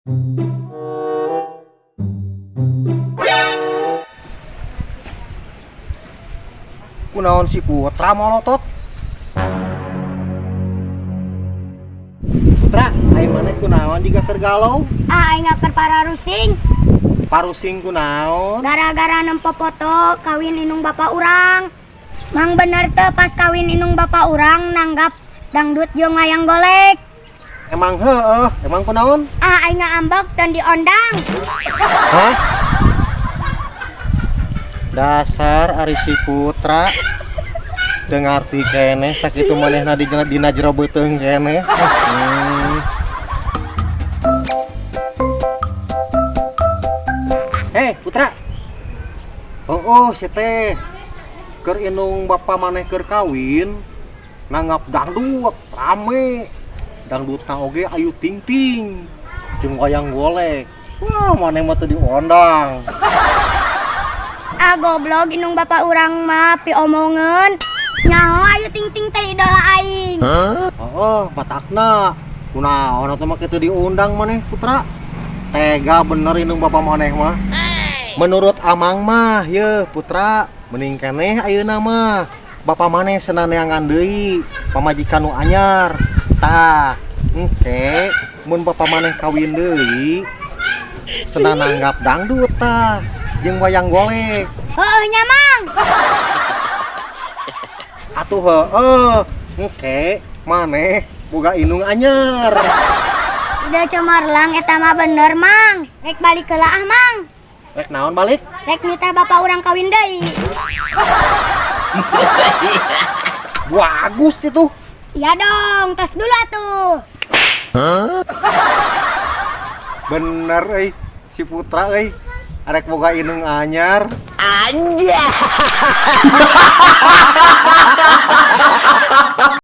Kunaon si Putra molotot? Putra, aing maneh kunaon jiga keur galau? Ah, aing keur pararusing. Parusing kunaon? Gara-gara nempo foto kawin indung bapak urang. Mang, bener teu pas kawin indung bapak urang nanggap dangdut jeung wayang golek? Emang heeh, emang kunaon? Ah, aing ngambek dan diondang. Hah? Dasar ari si Putra. Teu ngarti keneh sakitu manehna di dina jero beuteung keneh. Hei, Putra. Oh, si teh. Keur indung bapa maneh keur kawin, nanggap dangdut rame. Dangdutna oge Ayu Ting Ting jeung wayang golek. Wah, maneh mah teu diondang. Ah, goblok, indung bapak urang mah piomongeun. Nyaho Ayu Ting Ting teh idola aing. Oh, matakna. Kunaon atuh mah kitu diundang maneh, Putra? Tega bener indung bapa maneh mah. Menurut Amang mah, ye Putra, mending keneh ayeuna mah. Bapa maneh senang neangan deui pamajikan nu anyar. Tah, engke mun bapa maneh kawin deui, senang nanggap dangdut tah jeung wayang golek. Heueuh nya, Mang. Atuh heueuh, engke maneh boga indung anyar. Ide cemerlang eta mah, bener, Mang. Rek balik heula ah, Mang. Rek naon balik? Rek nitah bapak urang kawin deui. Bagus itu. Iya dong, tos dulu atuh. Bener euy, si Putra euy. Arek boga indung anyar. Anjay.